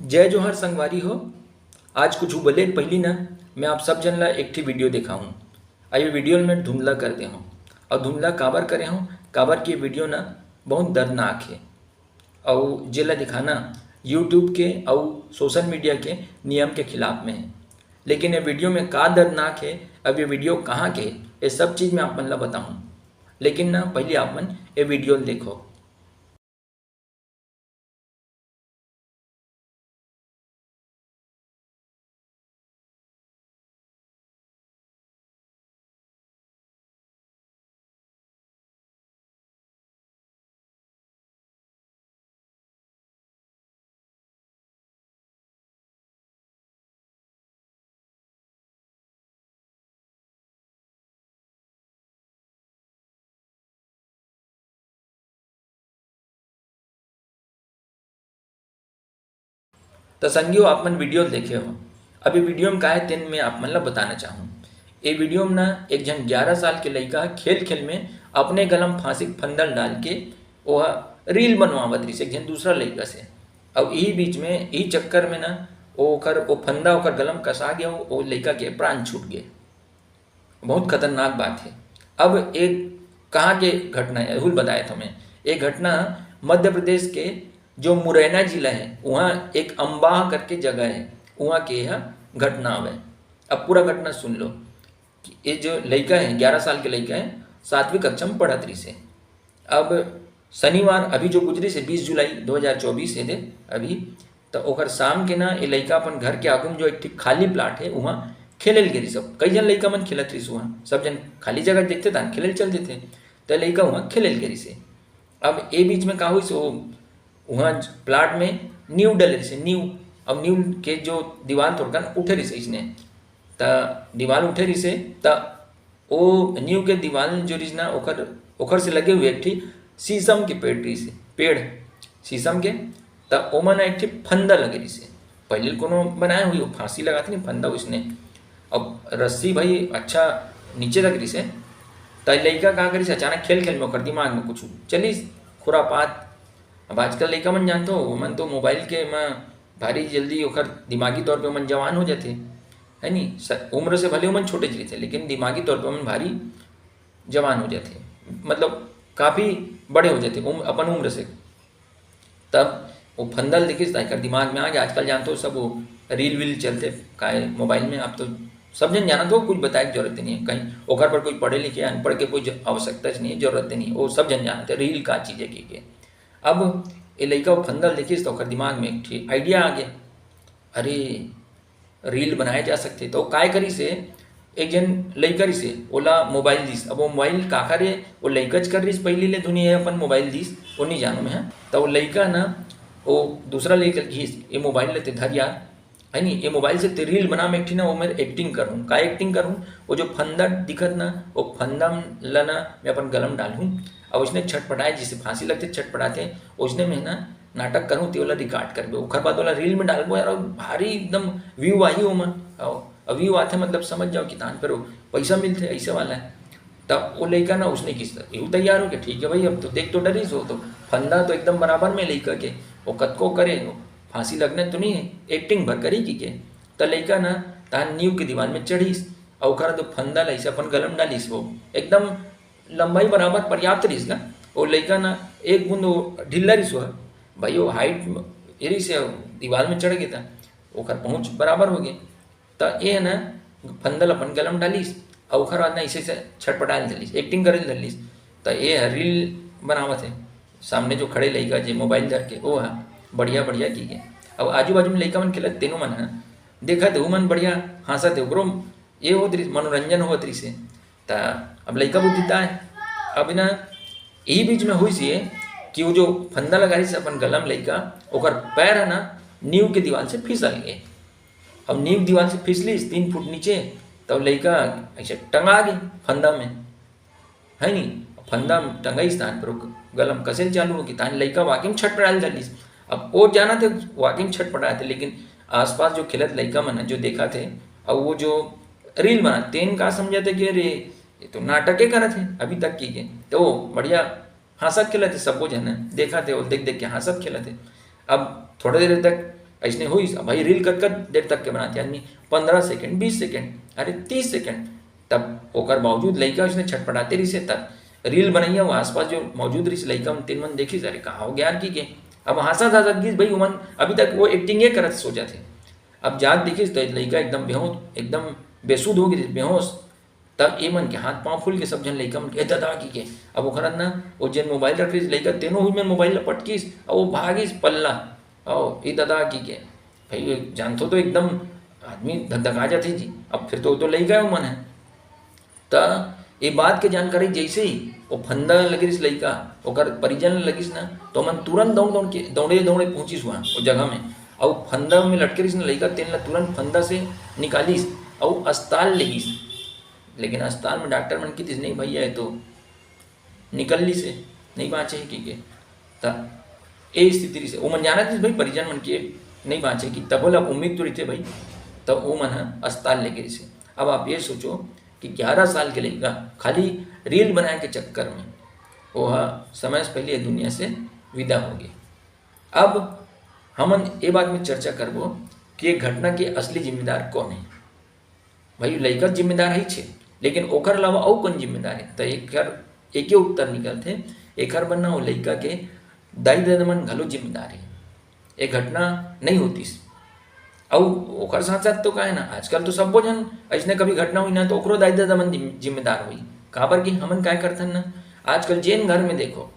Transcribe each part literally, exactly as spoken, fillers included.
जय जोहार संगवारी हो। आज कुछ बोले पहली ना, मैं आप सब जन ला एक ठी वीडियो देखा हूँ। अब ये वीडियो ल मैं धुंधला कर दे हूँ। अउ धुंधला काबर करे हूँ? काबर कि ये वीडियो ना बहुत दर्दनाक हे, अउ जेला दिखाना YouTube के अउ सोशल मीडिया के नियम के खिलाफ में हे। लेकिन ये वीडियो में का दर्दनाक हे, अब ये वीडियो कहाँ के हे, ये सब चीज़ मैं आप मन ला बताहूँ। लेकिन ना, पहली आप मन ये वीडियो ल देखो। त संगियो, आप मन वीडियो ल देखे हो। अब ये वीडियो में का हे, तेन मैं आप मन ला बताना चाहूँ। ये वीडियो में ना, एक झन ग्यारह साल के लइका खेल खेल में अपने गला म फांसी के फंदा ल डाल के ओहा रील बनवावत रहिस एक झन दूसरा लइका से। अउ इही बीच में, इही चक्कर में ना, ओकर, ओ फंदा ओकर गला म कसा गया, ओ लइका के प्राण छूट गए। बहुत खतरनाक बात हे। अब एक कहाँ के घटना हे, एहू ल बताए थो मैं। एक घटना मध्य प्रदेश के जो मुरैना जिला हे, उहाँ एक अम्बाह करके जगह हे, उहाँ के यह घटना हवय। अब पूरा घटना सुन लो कि ये जो लइका हे, ग्यारह साल के लइका हे, सातवीं कक्षा में पढ़त रहिस हे। अब शनिवार अभी जो गुजरिस हे, बीस जुलाई दो हज़ार चउबीस हे दे अभी, त ओकर शाम के ना, ये लइका अपन घर के आगू में जो एक ठिक खाली प्लाट हे, उहाँ खेले ल गे रहिस। अब कई झन लइका मन खेलत रहिस उहाँ, सब झन खाली जगह देखथे, तहान खेले ल चल देथे। त लइका उहाँ खेले ल गे रहिस हे। अब ए बीच में का होइस, वो उहाँ प्लाट में नींव डले रहिस हे, नींव। अब नींव के जो दीवाल थोड़कन उठे रहिस हे अइसने, त दीवाल उठे रहिस हे, त ओ नींव के दीवाल जो रहिस ना, ओकर, ओकर से लगे हुए एक ठी शीशम के पेड़ रहिस हे, पेड़ शीशम के, त ओमा ना एक ठी फंदा लगे रहिस हे। पहले कोनो बनाए हुई, वो फांसी लगाथे नहीं, फंदा उसने। अब रस्सी भाई अच्छा नीचे तक रहिस हे, त लइका का करिस, अचानक खेल खेल में ओकर दिमाग में कुछ चलिस, खुरापात। अब आजकल लइका मन जानथो, ओमन तो मोबाइल के म भारी जल्दी ओकर दिमागी तौर पे ओमन जवान हो जाथे, है नी? स-, उम्र से भले ओमन छोटे रहिथे, लेकिन दिमागी तौर पे ओमन भारी जवान हो जाथे, मतलब काफ़ी बड़े हो जाथे उम-, अपन उम्र से। तब वो फंदा ल देखिस, त एकर दिमाग में आ गया। आजकल जानथो सब वो रील वील चलथे काय मोबाइल में, आप तो सब झन जानत हो, कुछ बताए के जरूरत नहीं है कहीं, ओकर पर कोई पढ़े लिखे अनपढ़ के कोई ज-, आवश्यकता नहीं है, जरूरत नहीं है, वो सब झन जानत हे रील का चीज़ है कहिके। अब ये लइका वो फंदा ल देखिस, त ओकर दिमाग में एक ठी idea आ गया, अरे, रील बनाए जा सकथे। त वो काय करिस हे, एक झन लइका रहिस हे, ओला मोबाइल दिस। अब वो मोबाइल काकर हे, वो लइकाच कर रहिस, पहिली ले धुन ये अपन मोबाइल दिस, वो नहीं जानों मैं, हाँ। त वो लइका ना, वो दूसरा लइका ल कहिस, "ये मोबाइल ल ते धर यार, है नी, ये मोबाइल से ते रील बना, मैं एक ठी ना, वो मैं acting करहूँ।" का acting करहूँ? वो जो फंदा दिखत ना, वो फंदा ल ना, मैं अपन गला म डालहूँ, अब उसने छटपटाए, जैसे फांसी लगथे, छटपटाथे, उसने मैं ना, नाटक करहूँ, ते ओला record करबे, ओखर बाद ओला रील में डालबो यार, अउ भारी एकदम view आही ओमा। अउ, अउ view आथे मतलब समझ जाओ कि तान पर वो पैसा मिलथे, ऐसे वाला है। तब वो लइका ना उसने किस, यहू तैयार हो गया, "ठीक है भाई, अब तो देख तो डरिस हो, तो फंदा तो एकदम बराबर में लइका के, वो कतको करे, वो फांसी लगने तो नहीं है, acting भर करी कहिके।" त लइका ना तान नींव के दीवाल में चढ़िस, अउ ओखर तो फंदा ल ऐसे अपन गला में डालिस, वो एकदम लंबाई बराबर पर्याप्त रहिस ना। वो लइका ना एक बूंद वो ढिल्ला रहिस हुआ, भाई वो height म-, ये रहिस हे, दीवाल में चढ़ गए त ओखर पहुँच बराबर हो गए। त ये ना फंदा ल अपन गला में डालिस, अउ ओखर बाद ना ऐसे, ऐसे छटपटाए ल धरिस, acting करे ल धरिस। त ये ह रील बनावत हे, सामने जो खड़े लइका जे मोबाइल धर के, वो ह बढ़िया, बढ़िया कहिके। अब आजू बाजू में लइका मन खेलत, तेनो मन ह देखत हे, वो मन बढ़िया हंसत हे, ओकरो ये होत रहिस, मनोरंजन होत रहिस हे। त अब लइका बुद्धि ताय। अब ना, यही बीच में होइस ये कि वो जो फंदा लगा रहिस अपन गला में लइका, ओकर पैर है ना, नींव के दीवार से फिसल गए। अब नींव दीवार से फिसलिस तीन फुट नीचे, तब लइका ऐसे टंगा गए फंदा में, है नी? फंदा में टंगाइस तान पर वो गला में कसेल चालू हो गई, तान लइका वाकई में छटपटाए ल धर लिस। अब वो जानत हे वाकई में छटपटाए थे, लेकिन आसपास जो खेलत लइका मन हे, जो देखत हे, अब वो जो रील बनात, तेन का समझत हे कि अरे, ये तो नाटके करत हे अभी तक कहिके। तो वो बढ़िया हंसत खेलत हे, सबो झन देखत हे, वो देख देख के हंसत खेलत हे। अब थोड़ा देर तक अइसने होइस। अब भाई, रील कतका देर तक के बनाथे आदमी? पंद्रह सेकंड, बीस सेकंड, अरे, तीस सेकंड। तब ओकर बावजूद लइका अइसने छटपटाते रहिस हे, तब रील बनइया, वो आसपास जो मौजूद रहिस लइका मन, तेन मन देखिस, "अरे, कहाँ हो गया यार?" कहिके। अब हँसत हँसत गिस भाई, ओमन अभी तक वो एक्टिंगे करत सोचत हे। अब जात देखिस त लइका एकदम बेहोश, एकदम बेसुध हो गिस, बेहोश। तब ए मन के हाथ पाँव फूल के, सब झन लइका मन के, "ए ददा," कहिके। अब ओखर अंदर वो जेन मोबाइल रखे रहिस लइका, तेनो हुई में मोबाइल ला पटकिस, अउ वो भागिस पल्ला, "अउ ए ददा," कहिके। भाई, जानथो तो एकदम आदमी धकधका जाथे जी। अब फिर तो, तो लइका उमन हे। त ये बात के जानकारी जैसे ही वो फंदा लगे रहिस लइका, ओकर परिजन ल लगिस ना, तो ओमन तुरंत दौड़ दौड़ के, दौड़े दौड़े पहुँचिस हुआ वो जगह में। अउ फंदा में लटके रहिस ना लइका, तेन ला तुरंत फंदा से निकालिस अउ अस्पताल ले गिस। लेकिन अस्पताल में डॉक्टर मन कितिस, "नहीं भैया, ये तो निकल लिस हे, नहीं बाँचे हे," कहिके। त ए स्थिति रहिस हे। ओमन जानत रहिस भाई, परिजन मन के नहीं बाँचे कि तभो ला उम्मीद तो रहिथे भाई, त ओमन ह अस्पताल लेगे रहिस हे। अब आप ये सोचो कि ग्यारह साल के लइका खाली रील बनाए के चक्कर में वो ह समय से पहले ये दुनिया से विदा हो गे। अब हमन ये बात में चर्चा करबो कि ये घटना के असली जिम्मेदार कौन हे। भाई, लइका जिम्मेदार हे छे, लेकिन ओकर अलावा अउ कौन जिम्मेदार हे? त एकर एके उत्तर निकलथे, एकर बर ना वो लइका के दाई ददा मन घलो जिम्मेदार हे। ये घटना नहीं होतिस। अउ ओकर साथ साथ तो का हे ना, आजकल तो सब्बो झन अइसने कभी घटना होही ना, तो ओकरो दाई ददा मन जिम-, जिम्मेदार होही। काबर कि हमन काय करथन ना, आजकल जेन घर में देखो,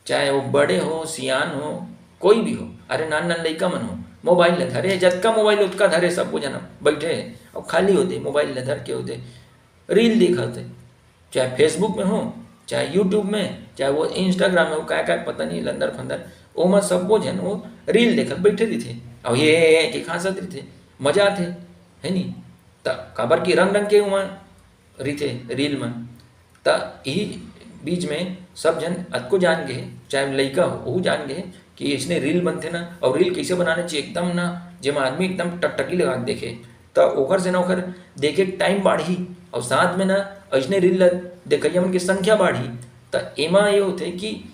चाहे वो बड़े हो, सियान हो, कोई भी हो, अरे नान नान लइका मन हो, मोबाइल ल धरे, जतका मोबाइल ओतका धरे, सब्बो झन बइठे हे, अउ खाली होथे, मोबाइल ल धर के होथे, रील देखत हे, चाहे Facebook में हो, चाहे YouTube में, चाहे वो Instagram में हो, काय काय पता नहीं लंदर फंदर, ओमा सब्बो झन वो रील देखत बइठे रहिथे, अउ ये, ये, ये के खांसत रहिथे, मजा आथे, हे नी? त काबर कि रंग रंग के ओमा रहिथे रील मन। त इही बीच में सब झन अतको जान गे, चाहे लइका हो, ओहू जान गे कि अइसने रील बनथे ना, अउ रील कइसे बनाना चाहिए, एकदम ना, जेमा आदमी एकदम टकटकी लगा के देखे, त ओकर से ना ओकर देखे के टाइम बाढ़ही, अउ साथ में ना अइसने रील ल देखइया मन के संख्या बाढ़ही। त एमा ये होथे कि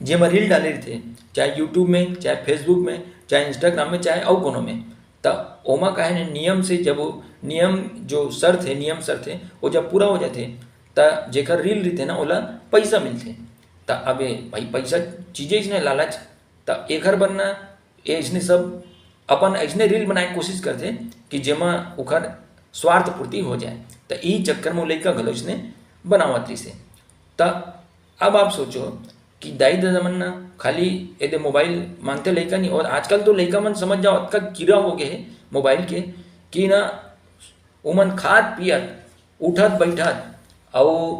जेमा रील डाले रहिथे, चाहे YouTube में, चाहे Facebook में, चाहे Instagram में, चाहे अउ कोनो में, त ओमा का हे ना, नियम से जब वो नियम जो शर्त हे, नियम शर्त हे, वो जब पूरा हो जाथे, त जेकर रील रहिथे ना, ओला पइसा मिलथे। त अब ये भाई, पइसा चीजे अइसने लालच, त एकर बर ना ये अइसने सब अपन अइसने रील बनाए के कोशिश करथे कि जेमा ओकर स्वार्थ पूर्ति हो जाए। त ई चक्कर में वो लइका घलो अइसने बनावत रहिसे। त अब आप सोचो कि दाई ददा मन ना खाली एदे मोबाइल मांगथे लइका नहीं, अउ आजकल तो लइका मन समझ जाओ, अतका कीरा हो गे हे मोबाइल के कि ना, ओमन खात पियत, उठत बइठत, अउ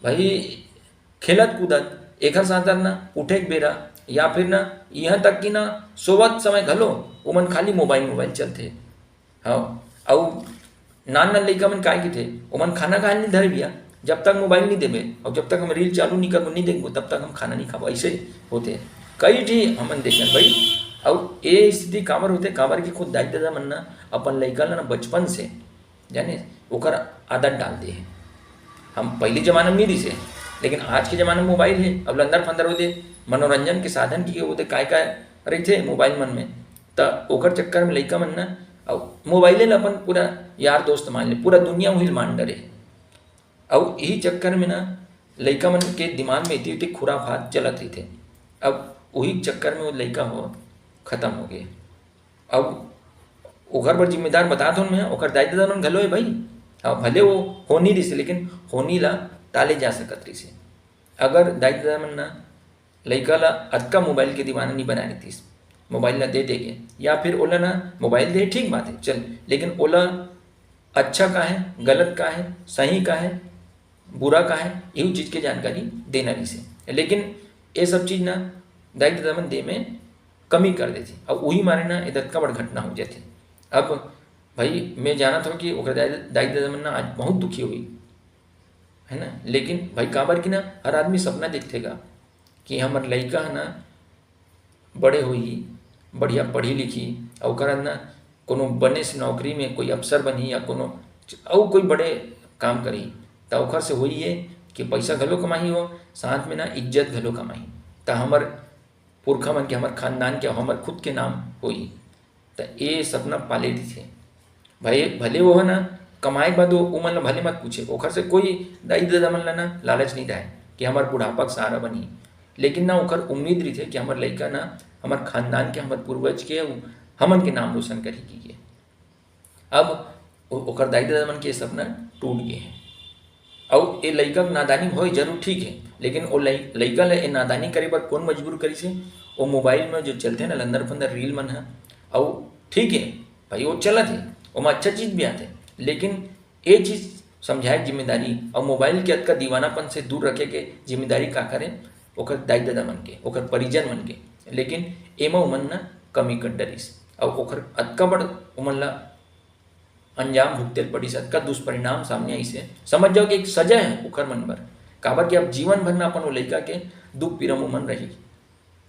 भाई खेलत कूदत, एखर साथ साथ ना उठे के बेरा या फिर ना इहाँ तक कि ना सोवत समय घलो ओमन खाली मोबाइल, मोबाइल चलथे। हाँ, अउ नान नान लइका मन काय कहिथे, ओमन खाना खाए नहीं धरे भैया, जब तक मोबाइल नहीं देबे, अउ जब तक हम रील चालू नहीं करबो, नहीं देखबो, तब तक हम खाना नहीं खाबो, अइसे होथे। कई ठी हमन देखेन भाई। अउ ये स्थिति काबर होथे, काबर कि खुद दाई ददा मन ना अपन लइका ला ना बचपन से, जाने, ओकर आदत डाल दे हे। हम पहली जमाना में नहीं रहिसे, लेकिन आज के जमाना में मोबाइल हे, अब लंदर फंदर होथे, मनोरंजन के साधन की होथे, काय काय रहिथे मोबाइल मन में, त ओकर चक्कर में लइका मन ना, अब मोबाइले ला अपन पूरा यार दोस्त मान ले, पूरा दुनिया उही ल मान डरे। अउ इही चक्कर में ना लइका मन के दिमाग में इति उति खुराफात चलत रहिथे। अब उही चक्कर में वो लइका हो खत्म हो गे। अब ओकर बर जिम्मेदार बतात हों मैं, ओकर दाई ददा मन घलो हे भाई। अब भले वो होनी रहिसे, लेकिन होनी ला टाले जा सकत रहिसे। अगर दाई ददा मन ना लइका ला अतका मोबाइल के दीवाना नहीं बनाए रहितिस, मोबाइल ला दे दे के, या फिर ओला ना मोबाइल दे, ठीक बात हे, चल, लेकिन ओला अच्छा का हे, गलत का हे, सही का हे, बुरा का हे, एहू चीज के जानकारी देना रहिसे। लेकिन ये सब चीज ना दाई ददा मन दे में कमी कर देथे, अउ उही मारे ना ये अतका बड़ घटना हो जाथे। अब भाई, मैं जानत हूँ कि ओकर दाई, दाई ददा मन ना आज बहुत दुखी होही, है ना? लेकिन भाई, काबर कि ना हर आदमी सपना देखथे गा कि हमर लइका ह ना बड़े होही, बढ़िया पढ़ी लिखी, अउ ओकर ना कोनो बने से नौकरी में कोई अफसर बनही या कोनो अउ कोई बड़े काम करही, त ओखर से होही ये कि पइसा घलो कमाही हो, साथ में ना इज्जत घलो कमाही। त हमर पुरखा मन के, हमर खानदान के, हमर खुद के नाम होही। त ए सपना पाले रहिथे। भले, भले वो ह ना कमाए के बाद वो, उमन ला भले मत पूछे, ओखर से कोई दाई ददा मन ला ना लालच नहीं दाय कि हमर बुढ़ापा के सहारा बनही, लेकिन ना ओखर उम्मीद रहिथे कि हमर लइका ना हमर खानदान के, हमर पूर्वज के, हमन के नाम रोशन करही कहिके। अब ओ-, ओकर दाई ददा मन के सपना टूट गे हे। अउ ए लइका के नादानी होय जरूर ठीक हे, लेकिन ओ लइ-, लइका ल ए नादानी करे बर कोन मजबूर करिस हे? ओ मोबाइल में जो चलथे ना लंदर फंदर रील मन ह, अउ ठीक हे भाई, वो चलत हे, ओमा अच्छा चीज भी आथे, लेकिन ए चीज समझाए के जिम्मेदारी अउ मोबाइल के अतका दीवानापन से दूर रखे के जिम्मेदारी काकर हे? ओकर दाई ददा मन के, ओकर परिजन मन के। लेकिन एमा ओमन न कमी कर डरिस, अउ ओकर अतका बड़ ओमन ला अंजाम भुगते ल पड़िस, अतका दुष्परिणाम सामने आइस हे। समझ जाओ कि एक सजा हे ओकर मन बर, काबर कि अब जीवन भर न अपन वो लइका के दुख पीरा म ओमन रही।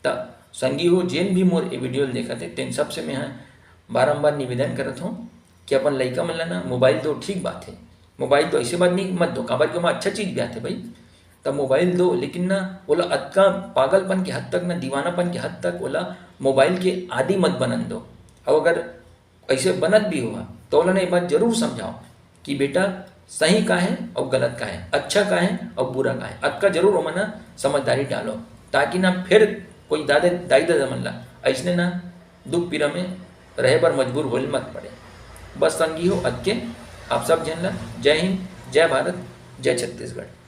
त संगी हो, जेन भी मोर ए वीडियो ल देखत हे, तेन सबसे मेंह बारंबार निवेदन करत हौं कि अपन लइका मन ल ना मोबाइल दो, ठीक बात हे, मोबाइल तो ऐसे बात नहीं मत दो, काबर कि ओमा अच्छा चीज भी आथे भाई। त मोबाइल दो, लेकिन ना ओला अतका पागलपन के हद तक, ना दीवानापन के हद तक ओला मोबाइल के आदी मत बनन दो। अउ अगर ऐसे बनत भी हुआ, तो ओला ना ये बात जरूर समझाओ कि बेटा, सही का हे अउ गलत का हे, अच्छा का हे अउ बुरा का हे, अतका जरूर ओमन ह समझदारी डालो, ताकि ना फिर कोई दादा, दाई ददा मन ला अइसने ना दुख पीरा में रहे बर मजबूर होल मत पड़े। बस संगी हो, अतके। आप सब झन ला जय हिंद, जय भारत, जय छत्तीसगढ़।